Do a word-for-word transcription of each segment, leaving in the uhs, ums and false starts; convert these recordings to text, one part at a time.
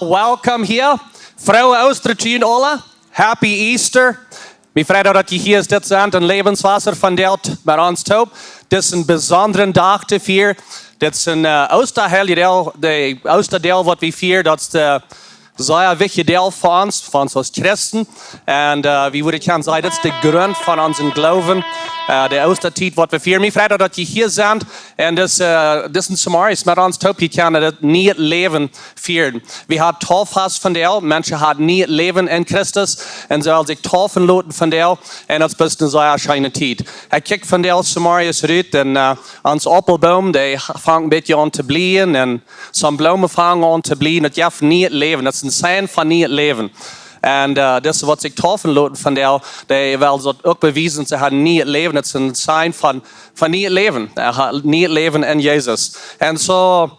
Welcome hia. Frooje Oostren to junt aula. Happy Easter. Mie freit daut jie hia sent un Läwenswota von Deel met ons toop. Dit es een besondra Dach to fieren. Dit es een, äh, Oostahel, de Deel, de Oostadeel waut wie fieren. Daut es de sea wichtja Deel fa ons, fa ons aus Christen. Un, äh, wie wudden kjennen sajen, dit es de Grunt von onsen Gloowen. Äh, de Oostatiet waut wie fieren. Mie freit daut jie hia sent. Un dit, äh, dit es een Samaris met ons toop, jie kjennen daut niee Läwen fieren. Wie haben Deepfast vondoag, Menschen haben niee Läwen en Christus. Un see wellen sikj deepen loten vondoag. Un daut es best eene sea scheene Tiet. Ekj kjikj vondoag Samaris rut un, äh, ons Aupelboom, dee fangt een bät aun to blieejen. Un soone Bloomen fangen aun to blieejen. Daut jeft niee Läwen. Daut es een Zeijen von niee Läwen. Un, äh, dit es waut sikj deepen loten vondoag, dee wellen daut uk bewiesen, see haben niee Läwen. Daut es een Zeijen von, von niee Läwen. Äh, niee Läwen en Jesus. Un soo,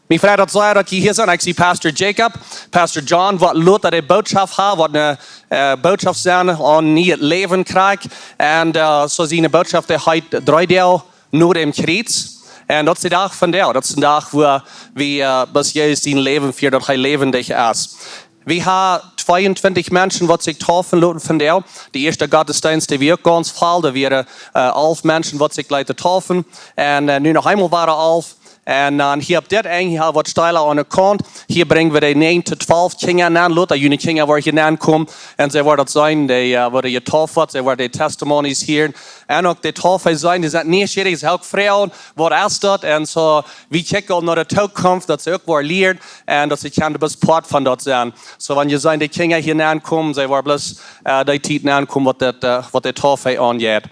mie freit daut sea daut jie hia sent. Ekj see Pastor Jacob, Pastor John, waut lota de Bootschoft haben, waut eene, äh, Bootschoft sennen aun niee Läwen kjrieen. Un, äh, soo siene Bootschoft, dee heet dree Doag no däm Kjriez. Un daut es de Dach vondoag. Daut es de Dach, wua wie, äh, best Jesus sien Läwen fieren, daut hee läwendich es. Wie haben tweeuntwintich Menschen, waut sikj deepen loten vondoag. De ieeschte Gottesdeenst, dee wia uk gaunz voll, doa wieren, äh, alf Menschen, waut sikj leeten deepen. Un, äh, nu noch eemol wieren alf. Un dan hia opp dit Enj, hia waut steila aun de Kaunt. Hia brinjen wie de näajen to twalf Kjinja aun, lota june Kjinja woaren hia aunkomen. Un see woaren daut seenen, dee, äh, woaren deepen woaren, see woaren de Testimonies hieren. Un uk de Deepen seenen, dee sent nieschierich, see uk froagen, waut es daut? Un soo, wie kjikjen aul no de Tookunft, daut see uk woaren lieren. Un daut see kjennen best Poat von daut sennen. Soo, wan jie seenen, de Kjinja hia aunkomen, see woaren bloos, äh, de Tiet aunkomen, waut daut, äh, waut de Deepen aunjeit.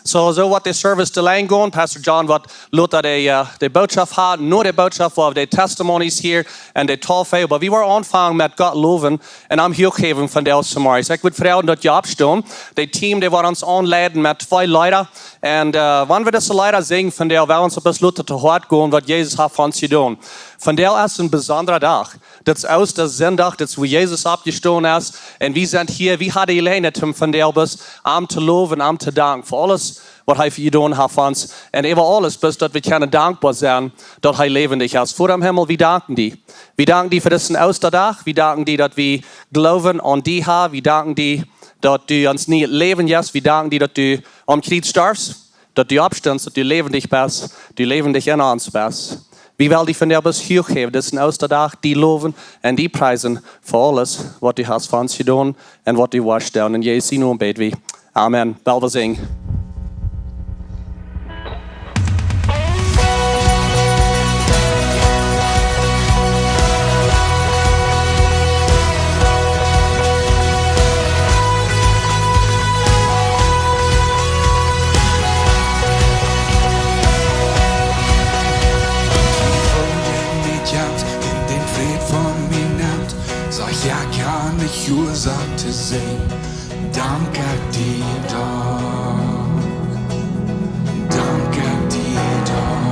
Soo, soo woat de Service doalangen gonen. Pastor John woat lota de, äh, de Bootschoft haben, no de Bootschoft woa wie de Testimonies hieren un de Deepen. Oba wie woaren aunfangen met Gott lowen un am huach häwen vondoag Samaris. Ekj wudd froagen daut jie oppstonen. De Team, dee woat ons aunleiden met twee Leeda. Un, äh, wan wie dise Leeda sinjen vondoag, woa wie ons opp ons loten to Hoat gonen, waut Jesus haft fa ons jedonen. Vondoag es een besondra Dach. Daut es Oostasinndag, daut es wua Jesus oppjestonen es. Un wie sent hia, wie haben de Jeläajenheit om vondoag best am to lowen, am to danken fa aules, waut hee jedonen haft fa ons. Un äwa aules best daut wie kjennen dankboa sennen, daut hee läwendich es. Voda em Himmel, wie danken die. Wie danken die fa disen Oostadach. Wie danken die, daut wie Gloowen aun die haben. Wie danken die, daut du ons niee Läwen jefst. Wie danken die, daut du aum Kjriez storfst, daut du oppstunst, daut du läwendich best, du läwendich en ons best. Wie wellen die vondoag best huach häwen, disen Oostadach, die lowen un die priesen fa aules, waut du hast fa ons jedonen un waut du woascht doonen. En Jesus sien Nomen bäd wie. Amen. Well wie sinjen. Saj, jo, ekj hab ne Uasoak to sajen. Dank ekj die doch. Dank ekj die doch.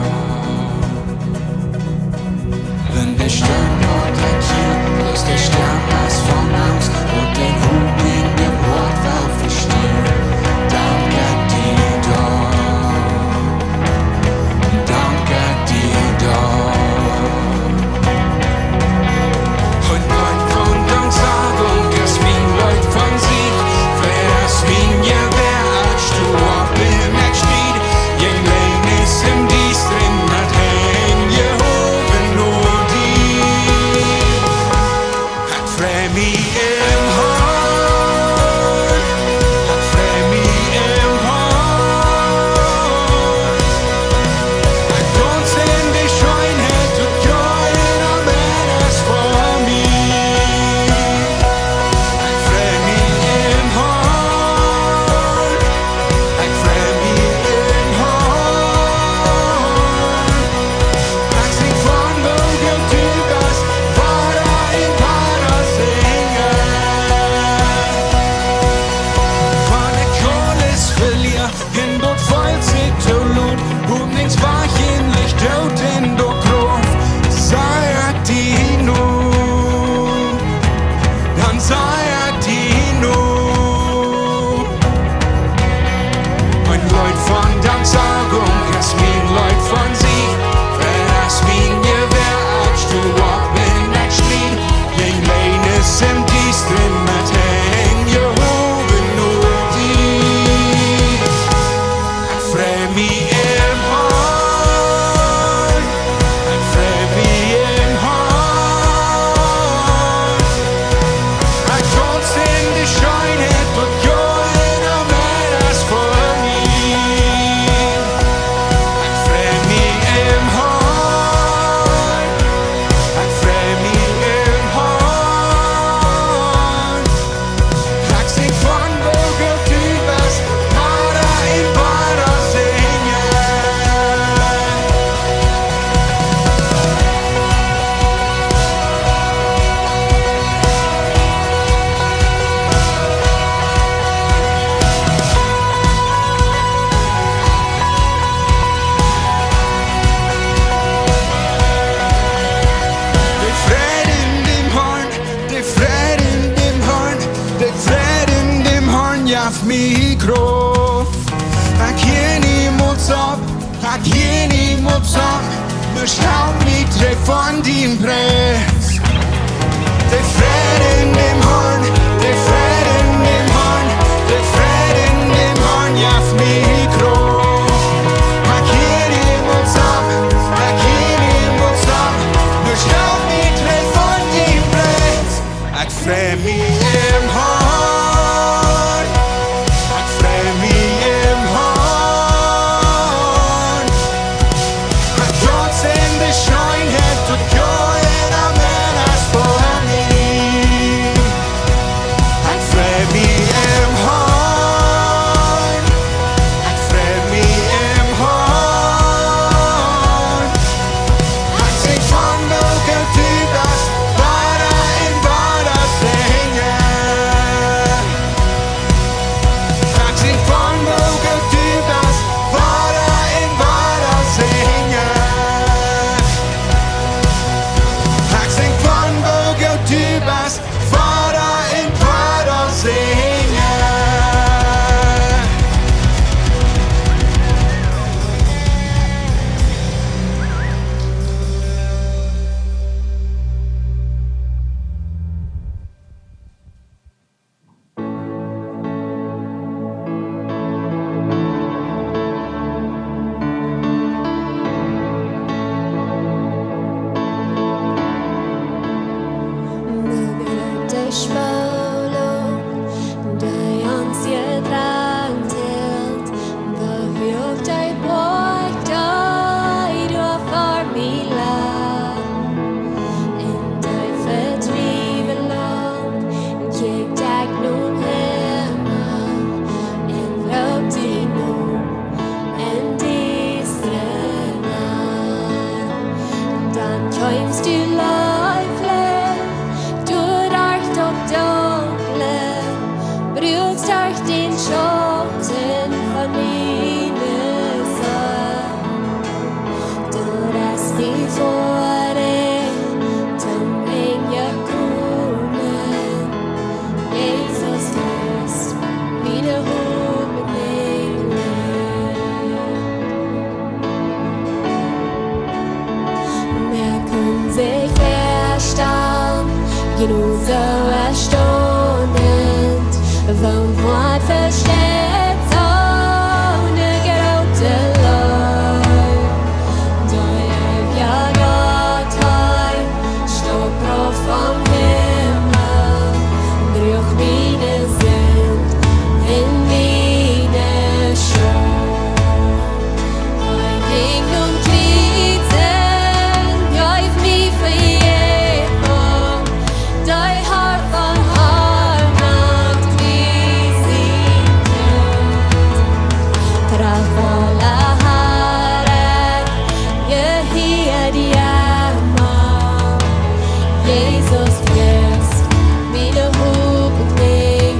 Wan de Storm noch daut hia, bloos de Storm es von Angst, un de Wut en de Woat well vestellen. Dank ekj die doch. Dank ekj die doch. Een Leet von Danksagung es mien Leet von Sieg, wiels mien Jewäa Sach, nu stal mie trigj von dien Präs. De Fräd en däm Harn, de Fräd en däm Harn, de Fräd en däm Harn jeft mie Krauft. Ekj hia niemols opp, ekj hia niemols opp. Nu stal mie trigj von dien Präs. Ekj frei mie em Harn. Ekj frei mie em Harn. Ekj daunz en de Scheenheit, daut jo en Amen es fa mie. Ekj frei mie em Harn. Ekj frei mie em Harn. Ekj sinj von woo goot du best, wada un wada sinjen. Ekj sinj von woo goot du best, wada un wada sinjen. Ekj sinj von woo goot du best, wada un wada sinjen. Mea groot de Spolunk, dee ons jedrenjt hilt, woo huach dee Boajch, dee doa fa mie lach. Un de Vetwiewlunk kjikjt ekj nom Himmel un roopt die no en diestre Nacht. Dan kjeemst du leeflich doaderch daut Dunkle, bruakst derch dän Schauten von miene Sach. Daut es dee Woarheit, dan best du jekomen. Jesus Christ, miene Hopninj. Mea kunn sikj väastalen, jenoosoo erstaunent, woo waut vesteit soone groote Leew. Dee eewja Gott, hee stoot rauf vom Himmel, droag miene Sind un miene Schult. Hee jinkj aum Kjriez un jeef mie Vejäwunk. Dee haud von Hoat no Kjriez jekomen. Prachtvolle Harrheit, je hia die Emma. Jesus Christ, miene Hopninj.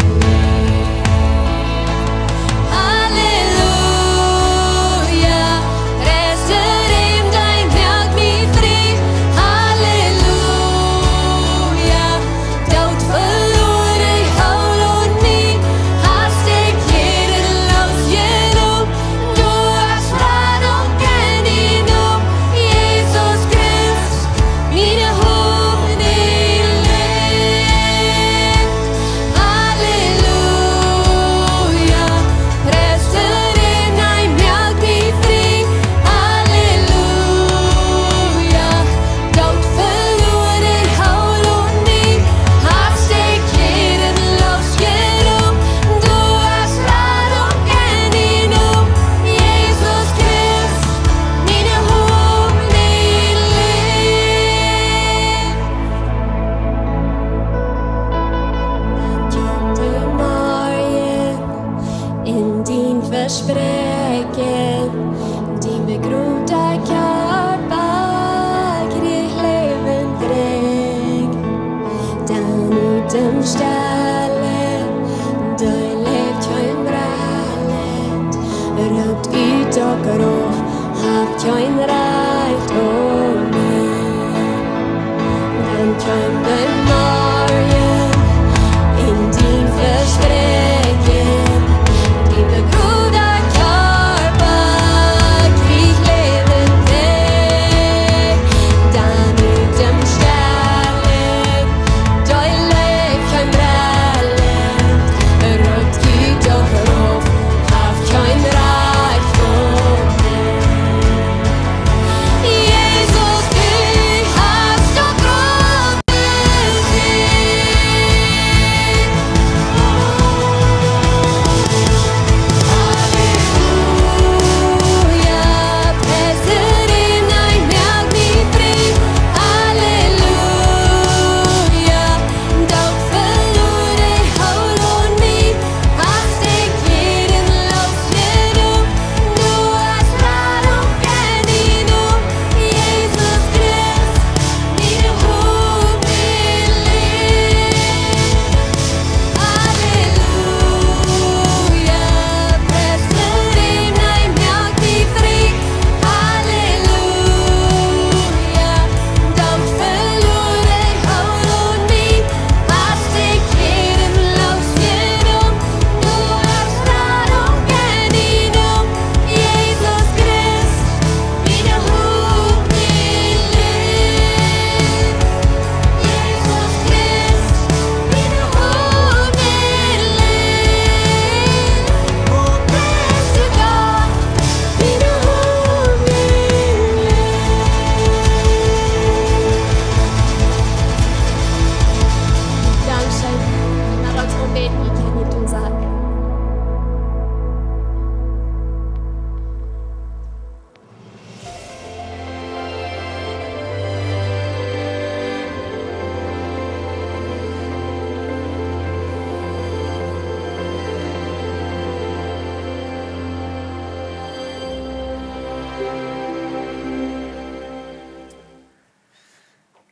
Halleluja, pries däm, dee moakt mie frie. Halleluja, Doot veloaren, hoolen mie, hast dee Kjäden loosjeloten. Du hast Radunk en dien Nomen, Jesus Christ, miene Hopninj licht. Halleluja, pries däm, dee moakt mie frie. Halleluja, Doot veloaren, hoolen mie, hast dee Kjäden loosjeloten. Du hast Radunk en dien Nomen, Jesus Christ, miene Hopninj licht. Dan kjemt de Morjen un dien Vespräakjen, dien begroowda Kjarpa kjricht Läwen trigj. Dan ut däm Stelle, dee läft kjeen Rajcht, roopt ut daut Grauf, haft kjeen Rajcht opp mie. Dan kjemt de Morjen un dien Vespräakjen, dien begroowda Kjarpa kjricht Läwen trigj.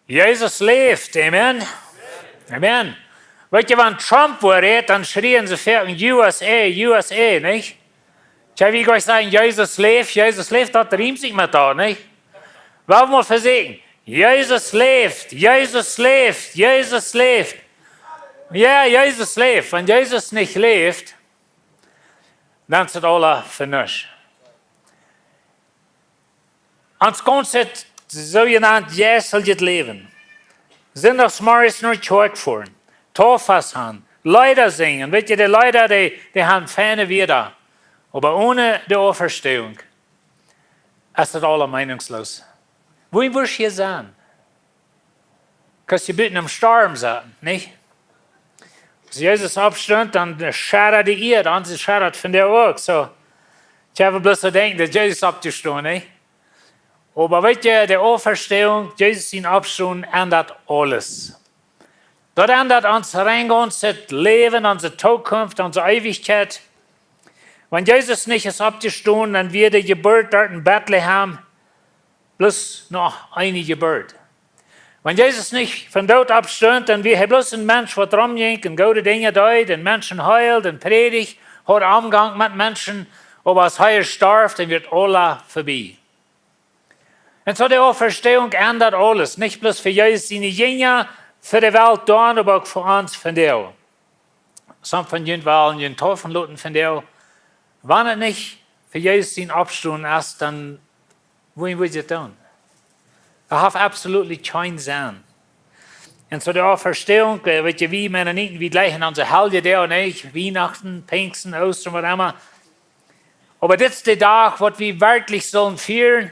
Jesus leeft, amen. Amen. Weet jie, wan Trump woat rät, dan schrieen see foaken U S A, U S A, nich? Kjenn wie jlikj sajen, Jesus leeft, Jesus leeft, daut riemt sikj met daut, nich? Well wie mol vesieekjen. Jesus leeft, Jesus leeft, Jesus leeft. Jo, Jesus leeft. Wan Jesus nich leeft, dan es daut aules fa nuscht. Ons gaunzet soojenant jeisteljet Läwen. Sindachsmorjes no Kjoakj foaren, Tauffast han, Leeda sinjen. Weet jie, de Leeda, dee, dee han feine Wieed. Oba one de Auferstehung es daut aules meinungsloos. Wua wurscht du hia sennen? Kaust du buten em Storm sennen, nich? Aus Jesus oppstunt, dan schedad de Ieed, dan schedad von dee uk. Soo, ekj hab bloos soo jedenkjt, daut Jesus oppjestonen, nich? Oba weet jie, de Auferstehung, Jesus sien Oppstonen endat aules. Daut endat ons rein gaunzet Läwen, onse Zukunft, onse Eewichkjeit. Wan Jesus nich es oppjestonen, dan wia de Jeburt doa en Betlehem bloos noch eene Jeburt. Wan Jesus nich vom Doot oppstunt, dan wia hee bloos een Mensch, waut romjinkj un goode Dinja deed un Menschen heeld un prädicht, haud Omgank met Menschen, oba aus hee storf, dan wia aules vebie. Un soo de Auferstehung endat aules, nich bloos fa Jesus siene Jinja, fa de Welt doa, oba uk fa ons vondoag. Somje von junt wellen junt taufen loten vondoag. Wan et nich fa Jesus sien Oppstonen es, dan, woo wudd jie daut doonen? Daut haft absolutely kjeen Senn. Un soo de Auferstehung, äh, weet jie, wie Mennoniten, wie jlikjen onse Heljedoag, nich? Wienachten, Pinjsten, Oostren, waut emma. Oba dit es de Dach, waut wie werkjlich sellen fieren.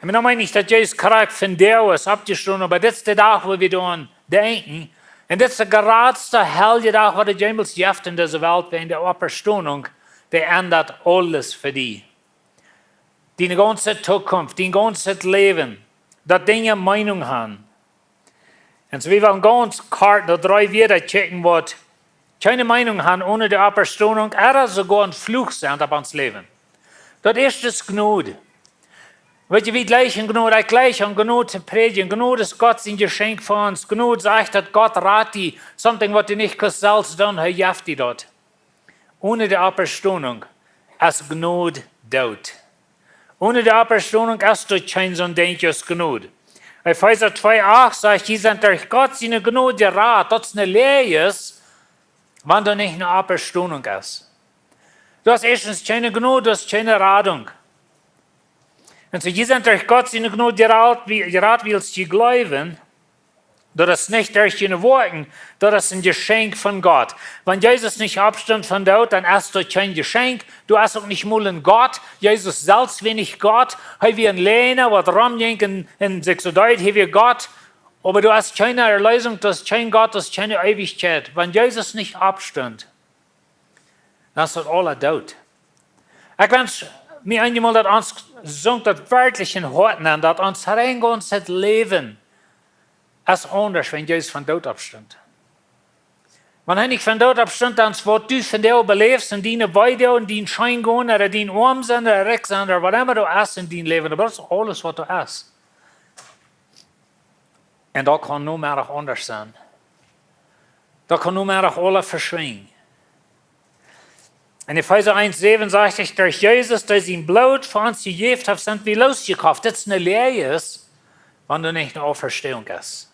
Un nu meen ekj nich, daut Jesus krakjt vondoag es oppjestonen, oba dit es de Dach, wua wie doaraun denkjen. Un dit es de jratste Heljedach, waut et jemols jeft en dise Welt, wiels de Auferstehung, dee endat aules fa die. Diene gaunze Zukunft, dien gaunzet Läwen, daut Dinja Meinung han. Un soo, wie wellen gaunz kort no dree Wieed kjikjen, waut kjeene Meinung han one de Auferstehung, ooda soogoa een Fluch sent opp ons Läwen. Daut ieeschte es Jnod. Weet jie, wie jlikjen Jnod, ekj jlikj aun Jnod to prädjen. Jnod es Gott sien Jeschenkj fa ons. Jnod sajcht, daut Gott rat die, something, waut du nich kaust selfst doonen, hee jeft die daut. One de Auferstehung es Jnod doot. One de Auferstehung es doa kjeen soon Dinkj aus Jnod. Efeesa twee acht sajcht, jie sent derch Gott siene Jnod jerat, daut es ne Läajes, wan doa nich ne Auferstehung es. Daut es ieeschtens kjeene Jnod, daut es kjeene Radunk. Un soo, jie sent derch Gott siene Jnod jerat, wie, jerat, wiels jie jleewen, daut es nich derch june Woakjen, daut es een Jeschenkj von Gott. Wan Jesus nich oppstunt vom Doot, dan es daut kjeen Jeschenkj. Doa es uk nich mol een Gott. Jesus selfst wia nich Gott. Hee wia een Läajna, waut romjinkj un, un sikj soo deed, hee wia Gott. Oba doa es kjeene Erleesunk, doa es kjeen Gott, doa es kjeene Eewichkjeit. Wan Jesus nich oppstunt, dan es daut aules doot. Ekj wensch mie eenjemol, daut ons sunk daut werkjlich em Hoat nenn, daut ons rein gaunzet Läwen es aundasch, wan Jesus vom Doot oppstunt. Wan hee nich vom Doot oppstunt, dan es waut du vondoag beläfst, un diene Weedoag, un dien Scheengonen, ooda dien oam sennen, ooda rikj sennen, ooda waut emma doa es en dien Läwen, daut es aules, waut doa es. Un daut kaun nu mau noch aundasch sennen. Daut kaun nu mau noch aules veschwinjen. En Efeesa eent säwen sajcht et: "Derch Jesus, dee sien Bloot fa ons jejäft haft, sent wie losjekoft." Dit es ne Läajes, wan doa nich ne Auferstehung es.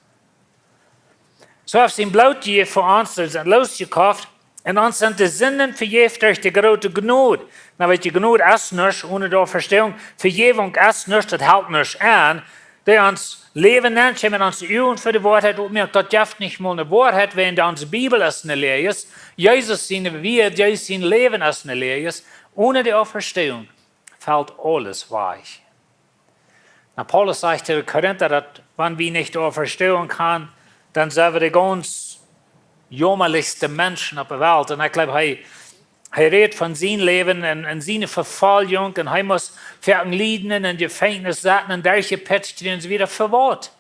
Soo haft sien Bloot jejäft fa ons, dee sent losjekoft, un ons sent de Sinden vejäft derch de groote Jnod. Nu weet jie, Jnod es nuscht one de Auferstehung. Vejäwunk es nuscht, daut halpt nuscht aun. Dee ons Läwen nenn, dee met onse Uagen fa de Woarheit oppmoakt, daut jeft nich mol ne Woarheit, wiels onse Bibel es ne Läajes. Jesus siene Wieed, Jesus sien Läwen es ne Läajes. One de Auferstehung felt aules wajch. Nu, Paulus sajcht to de Korinta, daut wan wie nich de Auferstehung han, dan sent wie de gaunz jaumalichste Menschen opp de Welt. Un ekj jleew, hee, hee rät von sien Läwen un, un siene Vefoljunk, un hee must foaken lieden un en Jefenkjnis sitten un derchjepitscht un soo wieda. Fa waut?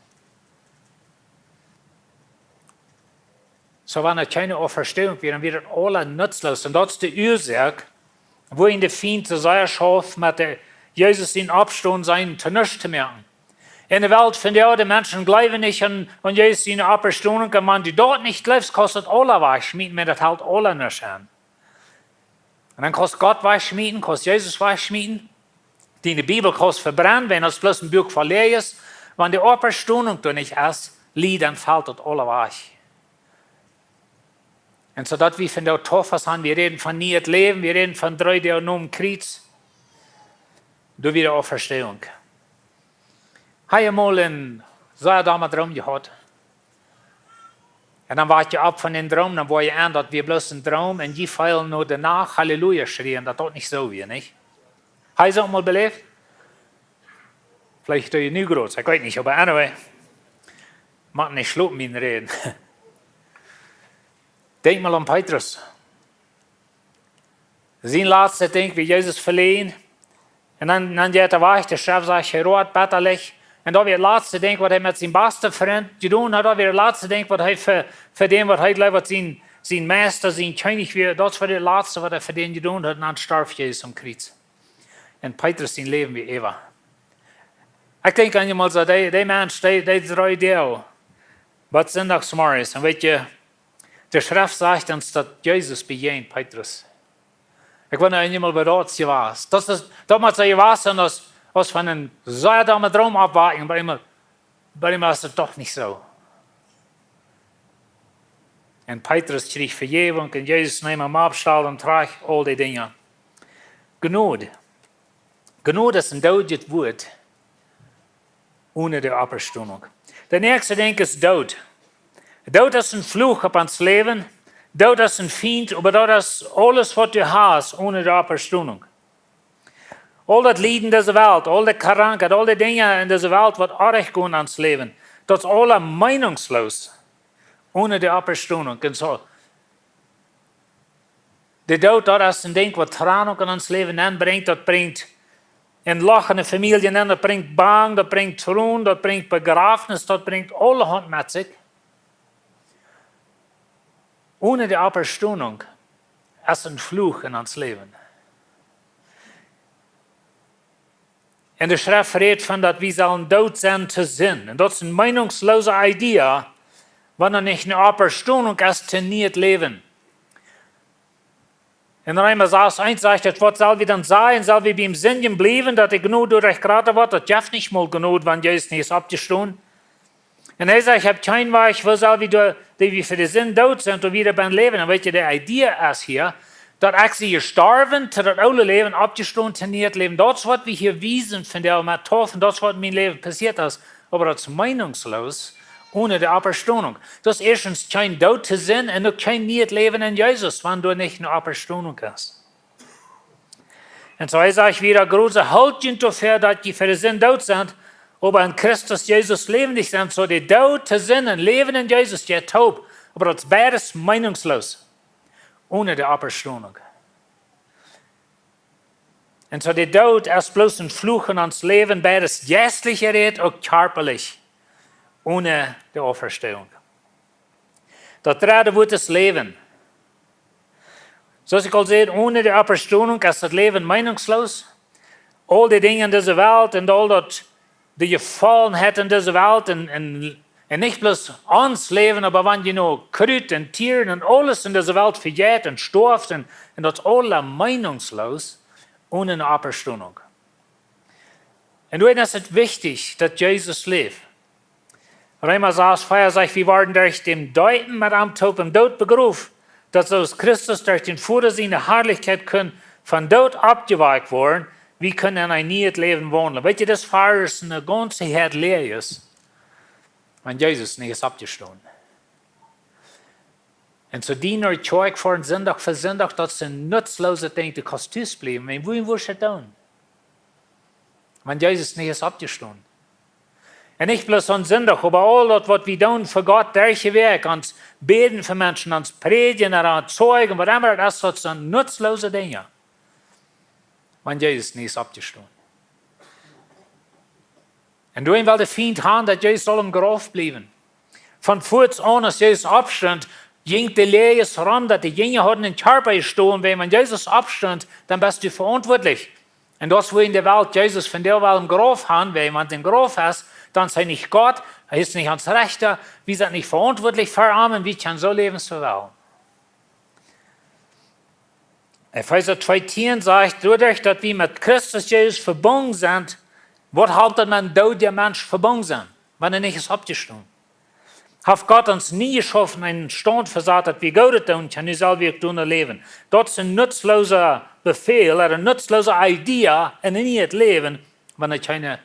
Soo, wan et kjeene Auferstehung wia, dan wia daut aules nutzloos. Un daut es de Uasoak, wuarom de Fient soo sea schauft, met de Jesus sien Oppstonen sennen to nuscht to moaken. En de Welt vondoag, de Menschen jleewen nich aun, aun Jesus siene Oppstonunk. Un wan du daut nich jleefst, kaust daut aules wajchschmieten, oba daut halpt aules nuscht aun. Un dan kaust Gott wajchschmieten, kaust Jesus wajchschmieten. Diene Bibel kaust vebrennen, wan daut bloos een Buak voll Läajes es. Wan de Oppstonunk doa nich es, Lied, dan felt daut aules wajch. Un soo daut wie vondoag Toofast haben, wie räden von nieet Läwen, wie räden von dree Doag nom Kjriez. Doa wia de Oppstonunk. Hab jie mol een sea domme Droom jehaut? Un dan woa jie opp von dän Droom, dan woa jie aun, daut wia bloos een Droom, un jie feelen no de Nacht Halleluja schrieen, daut daut nich soo wia, nich? Hab jie daut mol beläft? Veleicht doo jie nu groot, ekj weet nich, oba anyway. Mott nich schlopen biem Räden. Denkj mol aun Petrus. Sien latstet Dinkj wia Jesus veleajen. Un dan, dan jeit hee wajch, de Schreft sajcht, hee roat bettalich. Un daut wia daut latste Dinkj, waut hee met sienen basten Frint jedonen haud. Daut wia daut latste Dinkj, waut hee fa, fa dän, waut hee jleewd, waut sien, sien Meista, sien Kjennich wia. Daut wia daut latste, waut hee fa dän jedonen haud. Un dan storf Jesus aum Kjriez. Un Petrus sien Läwen wia äwa. Ekj denkj eenjemol soo, dee, dee Mensch, dee, dee dree Doag, waut Sindachsmorjes. Un weet jie, de Schreft sajcht ons, daut Jesus bejäajent Petrus. Ekj wunda eenjemol, woo daut jewast es. Daut es, daut mott soo jewast sennen aus, aus von een sea dommen Droom oppwaken, bie eemol, bie eemol es daut doch nich soo. Un Petrus kjrieech Vejäwunk un Jesus neem am opp, stald am trigj, aul dee Dinja. Jnod. Jnod es een doodjet Wuat onen de Oppstonunk. De näakjste Dinkj es Doot. Doot es een Fluch opp ons Läwen. Doot es een Fient, oba daut es aules, waut du hast onen de Oppstonunk. Aul daut Lieden en dise Welt, aul de Krankheit, aul dee Dinja en dise Welt, waut oajch gonen en ons Läwen, daut es aules meenungsloos onen de Oppstonunk. Un soo, de Doot, daut es een Dinkj, waut Trennunk en ons Läwen nenbrinjt. Daut brinjt een Loch en de Famielje nen, daut brinjt Bang, daut brinjt Tronen, daut brinjt Bejrafnis, daut brinjt aulahaunt met sikj. Onen de Oppstonunk es een Fluch en ons Läwen. Un de Schreft rät von daut wie sellen doot sennen to Sind. Un daut es een meenungsloose Idee, wan doa nich eene Oppstonunk es to nieet Läwen. En Reema sas eent sajcht et: Waut sell wie dan sajen? Sell wie biem Sindjen bliewen, daut de Jnod doaderch jrata woat? Daut jeft nich mol Jnod, wan Jesus nich es oppjestonen. Un hee sajcht: Ekj hab kjeen Wajch, woo sell wie doa, dee wie fa de Sind doot sent, doa wieda bie läwen? Un weet jie, de Idee es hia, daut ekj sie jestorwen to daut oole Läwen, oppjestonen to nieet Läwen. Daut es, waut wie hia wiesen von de Metaphoren, daut es, waut en mien Läwen passieet es. Oba daut es meenungsloos onen de Oppstonunk. Daut es ieeschtens kjeen Doot to Sind un uk kjeen nieet Läwen en Jesus, wan doa nich eene Oppstonunk es. Un soo hee sajcht wieda: Groot es daut Holt junt doafäa, daut jie fa de Sind doot sent, oba en Christus Jesus läwendich sent. Soo de Doot to Sind un Läwen en Jesus jeit toop. Oba daut es beides meenungsloos onen de Oppstonunk. Un soo de Doot es bloos een Fluch en ons Läwen, beides jeistlich jerät, uk kjarpalich, onen de Oppstonunk. Daut dredde Wuat es Läwen. Soo aus ekj aul säd, onen de Oppstonunk es daut Läwen meenungsloos. Aul dee Dinja en dise Welt un aul daut, de Jefolgenheit en dise Welt un, un, un nich bloos ons Läwen, oba wan jie no Krut un Tieren un aules en dise Welt vejeit un stoaft un, un daut es aules meenungsloos onen eene Oppstonunk. Un doaromm es et wichtich, daut Jesus läft. Reema sas Varsch vea sajcht: Wie worden derch daut Deepen met am toop em Doot begroft, daut soo aus Christus derch dän Voda siene Harlichkjeit kunn vom Doot oppjewakjt woaren, wie kjennen en een nieet Läwen waundlen. Weet jie, daut Varsch es eene gaunze Häad Läajes, wan Jesus nich es oppjestonen. Un soo diene Kjoakj fa Sindach fa Sindach, daut es een nutzlooset Dinkj, du kaust tus bliewen. Un woo woascht du daut doonen, wan Jesus nich es oppjestonen? Un nich bloos aun Sindach, oba aul daut, waut wie doonen fa Gott derch de Wäakj, ons bäden fa Menschen, ons prädjen, ons zeijen, waut emma daut es, daut sent nutzloose Dinja, wan Jesus nich es oppjestonen. Un doaromm well de Fient haben, daut Jesus saul em Grauf bliewen. Von fuaz aun, aus Jesus oppstunt, jinkj de Läajes rom, daut de Jinja hauden em Kjarpa jestonen, wiels wan Jesus oppstunt, dan best du veauntwuatlich. Un daut es, woo en de Welt Jesus vondoag well em Grauf haben, wiels wan hee em Grauf es, dan es hee nich Gott, hee es nich ons Rechta, wie sent nich veauntwuatlich fa am un wie kjennen soo läwen aus wie wellen. Efeesa twee tieen sajcht, doaderch daut wie met Christus Jesus vebungen sent, waut halpt daut met een doodja Mensch vebungen sennen, wan hee nich es oppjestonen? Haft Gott ons nie jeschaufen en eenen Staunt vesat, daut wie Goodet doonen kjennen, nu sell wie uk doano läwen. Daut es een nutzloosa Befäl, ooda eene nutzloose Idee en een nieet Läwen, wan doa kjeene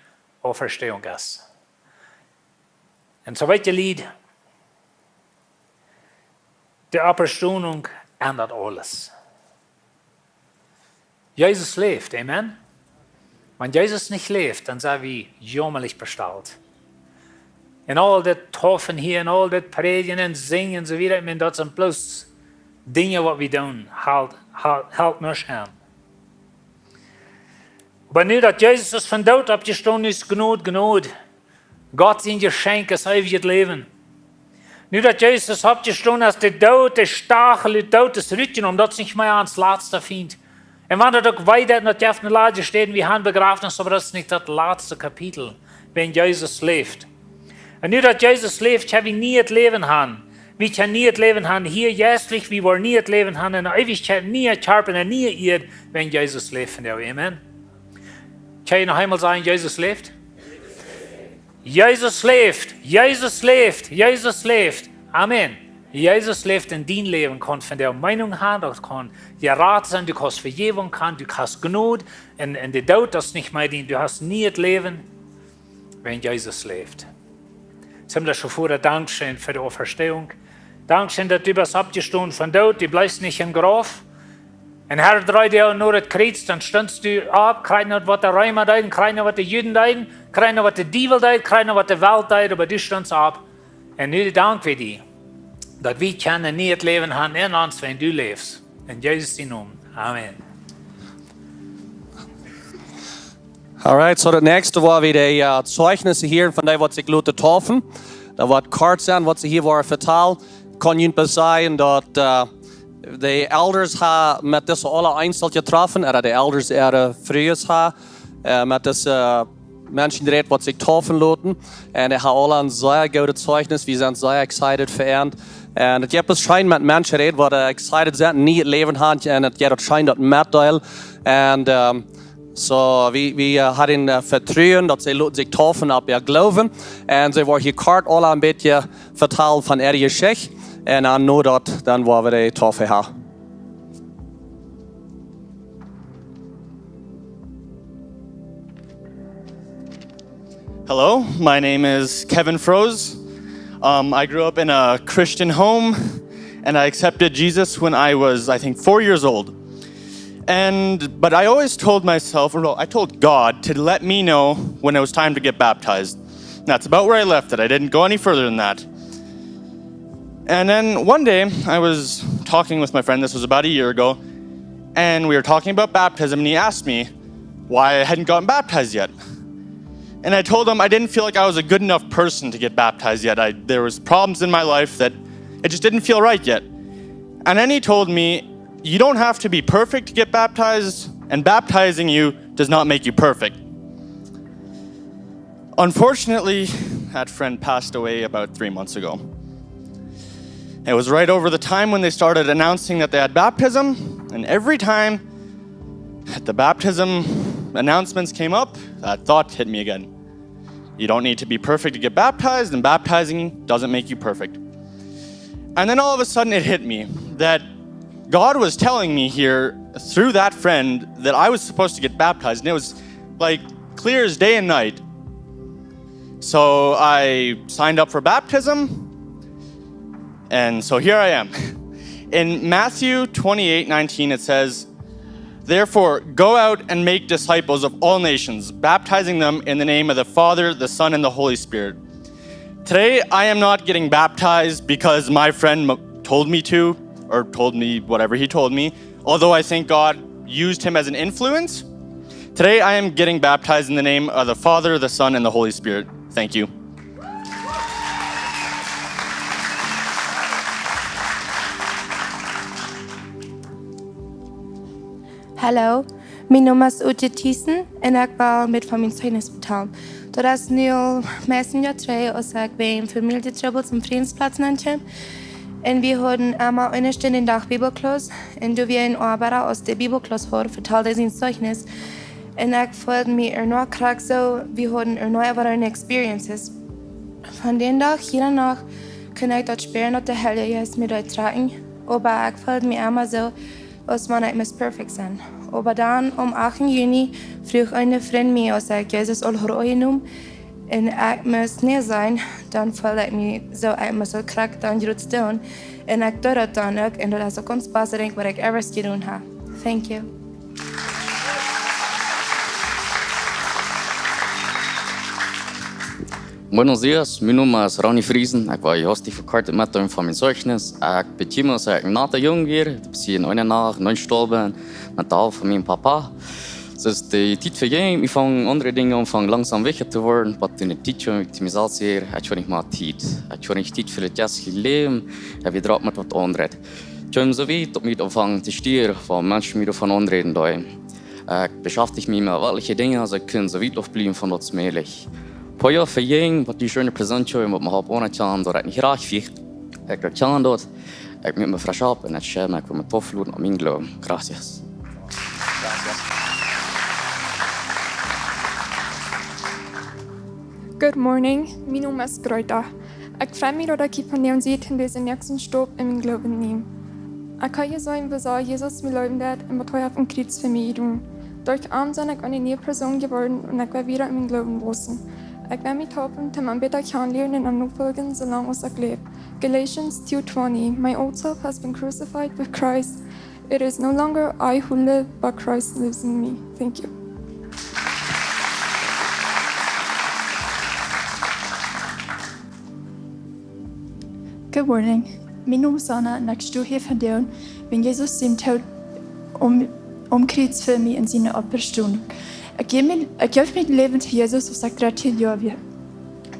Auferstehung es. Un soo weet jie, Lied, de Auferstehung endat aules. Jesus läft, amen. Wan Jesus nich läft, dan sent wie jaumalik bestalt. Un aul dit Taufen hia un aul dit Prädjen un Sinjen un soo wieda, ekj meen, daut sent bloos Dinja waut wie doonen, halpt, halpt, halpt nuscht aun. Oba nu daut Jesus es vom Doot oppjestonen, es Jnod, Jnod. Gott sien Jeschenkj es eewjet Läwen. Nu daut Jesus oppjestonen es, de Doot, de Stachel, de Doot es rutjenomen, daut es nich mea ons latsta Fient. Un wan daut uk wee deit, daut jeft ne ladje Städ, wie haben Bejrafnis, oba daut es nich daut latste Kapitel, wan Jesus läft. Un nu daut Jesus läft, kjenn wie nieet Läwen haben. Wie kjennen nieet Läwen haben hia jeistlich, wie woaren nieet Läwen haben en de Eewichkjeit, niee Kjarpa, ne niee Ieed, wan Jesus läft vondoag. Amen. Kjenn jie noch eemol sajen, Jesus läft? Jesus läft, Jesus läft, Jesus läft. Amen. Jesus läft en dien Läwen, kaust von de Meenunk haben, daut kaust jerat sennen, du kaust Vejäwunk haben, du kaust Jnod, un, un de Doot es nich mea dien, du hast nieet Läwen, wan Jesus läft. Himmlischa Voda, dankscheen fa de Auferstehung. Dankscheen, daut du best oppjestonen vom Doot, du blifst nich em Grauf. Un Herr, dree Doag no daut Kjriez, dan stunst du opp, krakjt waut de Reema deeden, krakjt waut de Juden deeden, krakjt waut de Diewel deed, krakjt waut de Welt deed, oba du stunst opp. Un nu dank wie die, daut wie kjennen nieet Läwen haben en ons, wan du läfst. En Jesus sien Nomen. Amen. Alright, so daut näakjste woa wie de, äh, Zeichnisse hieren von dee waut sikj loten taufen. Daut woat kort sennen, waut see hia woaren vetalen. Kaun junt bloos sajen daut, äh, de Elders haben met dise aule eenseln jetroffen, ooda de Elders äare Frues haben, äh, met dise Menschen jerät waut sikj taufen loten. Un dee haben aule een sea goodet Zeichnnis. Wie sent sea excited fa an. Un et jeft bloos scheen met Menschen räden waut, äh, excited sent, nieet Läwen haben. Un et jeft scheen daut metdeelen. Un, ähm, so, wie, wie, äh, haben, äh, Vetruen daut see loten sikj taufen opp äa Gloowen. Un see woaren hia kort aule een bät vetalen von äare Jeschicht. Un dan no daut, dan woa wie de Taufe haben. Hello, my name is Kevin Froese. Um, I grew up in a Christian home, and I accepted Jesus when I was, I think, four years old. And, but I always told myself, or no, I told God to let me know when it was time to get baptized. And that's about where I left it. I didn't go any further than that. And then one day, I was talking with my friend, this was about a year ago, and we were talking about baptism, and he asked me why I hadn't gotten baptized yet. And I told him I didn't feel like I was a good enough person to get baptized yet. I, there was problems in my life that it just didn't feel right yet. And then he told me, "You don't have to be perfect to get baptized, and baptizing you does not make you perfect." Unfortunately, that friend passed away about three months ago. It was right over the time when they started announcing that they had baptism, and every time that the baptism announcements came up, that thought hit me again. You don't need to be perfect to get baptized, and baptizing doesn't make you perfect. And then all of a sudden it hit me that God was telling me here through that friend that I was supposed to get baptized, and it was, like, clear as day and night. So I signed up for baptism, and so here I am. In Matthew twenty-eight nineteen, it says, "Therefore, go out and make disciples of all nations, baptizing them in the name of the Father, the Son, and the Holy Spirit." Today, I am not getting baptized because my friend mo-, told me to, or told me whatever he told me, although I think God used him as an influence. Today, I am getting baptized in the name of the Father, the Son, and the Holy Spirit. Thank you. Hallo, mien Nomen es Ute Thiessen un ekj well met von mien Zeugnis vetalen. Daut es nu aul meist een Joa trigj, aus ekj wäajen Famieljetrubbels em Frädensplatz nenkjeem. Un wie hauden emma eene Stund dän Dach Bibelkjlaus. Un doa wia een Oabeida, aus dee Bibelkjlaus haud, vetald hee sien Zeichnis. Un ekj feeld mie ea noch krakjt soo, wie hauden ea noch waut eene Experiences. Von dän Dach, jieda Nacht, kunn ekj daut spieren, daut de Heilje Jeist mie deed trakjen. Oba ekj feeld mie emma soo, aus wan ekj must perfekt sennen. Oba dan, aum achten Juni, fruach een Frint mie, aus ekj Jesus aul haud aunjenomen, un ekj must nä sajen, dan feeld ekj mie soo, ekj must soo krakjt dan jrots doonen. Un ekj deed daut dan uk, un daut es uk daut baste Dinkj, waut ekj ever jedonen hab. Thank you. Buenos dias, mi Nomen es Ronnie Friesen. Ekj woa juist kort metdeelen von mien Zeichnis. Ekj bekjemma mie, aus ekj een natta Jung wia, daut ekj en eene Nacht nich stol ben, met de Help von mienen Papa. Soo es de Tiet vejäajen, ekj funk aundre Dinja aun, funk langsom wichtja to woaren, oba en de Tiet, aus ekj to mie selfst säd, ekj hab nich mea Tiet. Ekj hab nich Tiet fa daut jeistliche Läwen, ekj wia drock met waut aundret. Ekj kjeem soo wiet, daut mie aunfunk to stieren, wan Menschen mie doavon aunräden deeden. Ekj beschäftich mie met weltliche Dinja, aus ekj kunn soo wiet aufbliewen von daut mäajlich. Poa Joa vejinjen, waut dee scheene Präsenz wia, waut mie haft aunerkjanen, daut ekj nich rajcht wia, ekj erkjan daut, ekj mott mie fresch opp un ekj schäm mie, ekj well mie toopfluten opp mienen Gloowen. Gracias. Good morning, mien Nomen es Greta. Ekj frei mie, daut ekj hia vondoag sie, en disen näakjsten Stap en mienen Gloowen nämen. Ekj hab jesajcht, woo sea Jesus mie leewen deed un waut hee oppem Kjriez fa mie jedonen haft. Derch am sie ekj eene niee Persoon jeworden un ekj well wieda en mienen Gloowen wausen. Ekj well mie halpen, am bäta kjanen lieren un am nofoljen, soo lang aus ekj läw. Galatians two twenty, "My old self has been crucified with Christ. It is no longer I who live, but Christ lives in me." Thank you. Good morning. Mien Nomen es Anna un ekj sto hia vondoag wäajen Jesus sien Doot aum, aum Kjriez fa mie un siene Oppstonunk. Ekj jeef mien, ekj jeef mien Läwen to Jesus, aus ekj dartieen Joa wia.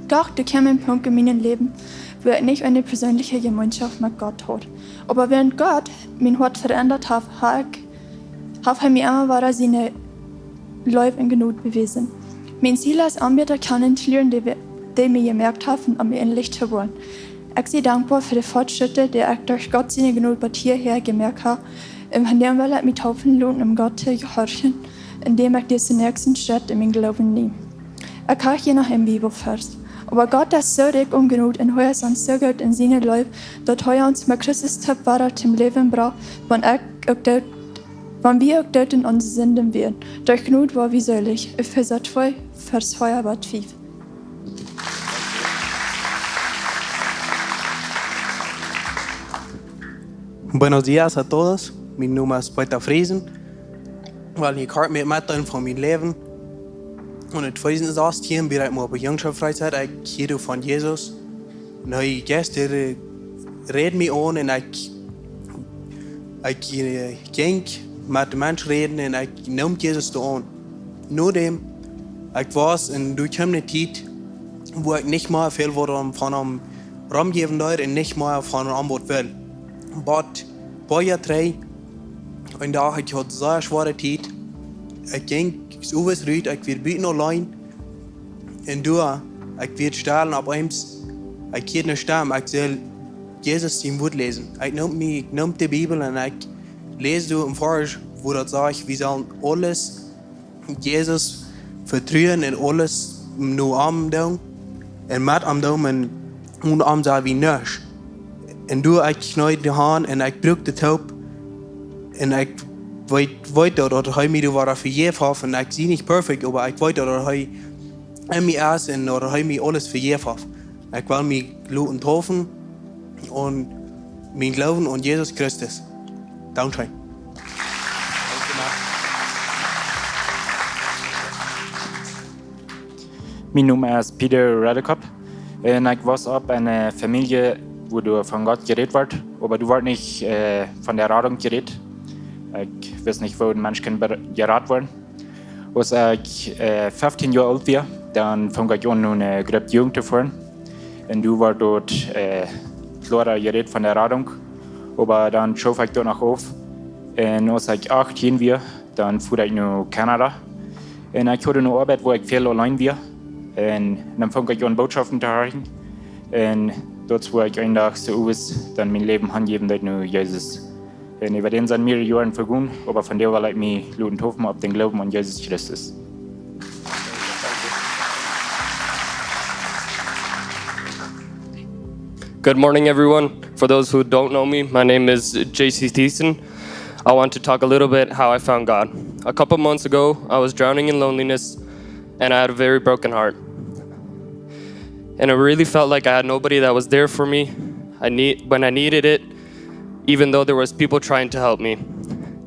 Doch doa kjeem een Punkt en mien Läwen, wua ekj nich eene perseenelje Jemeenschoft met Gott haud. Oba wäarent Gott mien Hoat veendat haft, hab ekj, haft hee mie emma wada siene Leew un Jnod bewäsen. Mien Ziel es, am bäta kjanen to lieren, dee, dee mie jemoakt haft un om mie äanlich to woaren. Ekj sie dankboa fa de Fortschritte, dee ekj derch Gott siene Jnod bat hia jemoakt hab, un vondoag well ekj mie halpen loten, om Gott to jehorchen, endäm ekj disen näakjsten Schrett en mienen Gloowen näm. Ekj hab hia noch een Bibelvers. Oba Gott es soo rikj aun Jnod un hee es ons soo goot en siene Leew, daut hee ons met Christus toop wada toom Läwen brocht, wan ekj uk doot, wan wie uk doot en onse Sinden wieren. Derch Jnod woa wie seelich. Efeesa twee, Vers vea bat fief. Buenos dias a todos. Mi Nomen es Peter Friesen. Well hia kort metdeelen von mien Läwen. Un en tweedusent sastieen wia ekj mol opp eene Jungschaftsfreizeit, ekj hieed von Jesus. Un hee, de Jeist, dee räd mie aun un ekj, ekj, eh, jinkj met de Menschen räden un ekj neem Jesus doa aun. Nodäm ekj wist, un doa kjeem eene Tiet, wua ekj nich mea väl waut von am romjäwen deed un nich mea von am waut well. Oba poa Joa trigj, een Dach, ekj haud soone schwoare Tiet. Ekj jinkj soo wiet rut, ekj wia buten auleen. Un doa, ekj wia stell un opp eemol, ekj hieed eene Stemm, ekj sull Jesus sien Wuat läsen. Ekj neem mie, ekj neem de Bibel un ekj läs doa een Varsch, wua daut sajcht, wie sellen aules Jesus vetruen un aules no am doonen. Un met am doonen un onen am sent wie nuscht. Un doa ekj kjneed de Haunt un ekj bruak de Toop. Un ekj weet, weet daut, daut hee mie doa wada vejäft haft. Un ekj sie nich perfekt, oba ekj weet daut, daut hee en mie es un daut hee mie aules vejäft haft. Ekj well mie loten deepen un mienen Gloowen aun Jesus Christus. Dankscheen. Mien Nomen es Peter Redekop un ekj wia opp eene Famielje, wua doa von Gott jerät wort, oba doa wort nich, eh, von de Radunk jerät. Ekj wist nich, woo een Mensch kaun ber-, jerat woaren. Aus ekj, eh, feftieen Joa oolt wia, dan funk ekj aun, no eene Grupp Jugend to foaren. Un doa wort doa, eh, kloara jerät von de Radunk. Oba dan schoof ekj doa noch auf. Un aus ekj achttieen wia, dan fua ekj no Kanada. Un ekj haud eene Oabeit, wua ekj väl auleen wia. Un dan funk ekj aun Bootschoften to horchen. Un doa wort ekj een Dach soo aus dan mien Läwen hanjäwen deed no Jesus. Un äwa dän sent mearere Joaren vegonen, oba vondoag well ekj mie loten deepen opp dän Gloowen aun Jesus Christus. Good morning, everyone. For those who don't know me, my name is J C Thiessen. I want to talk a little bit how I found God. A couple months ago, I was drowning in loneliness and I had a very broken heart. And I really felt like I had nobody that was there for me I need, when I needed it, even though there was people trying to help me.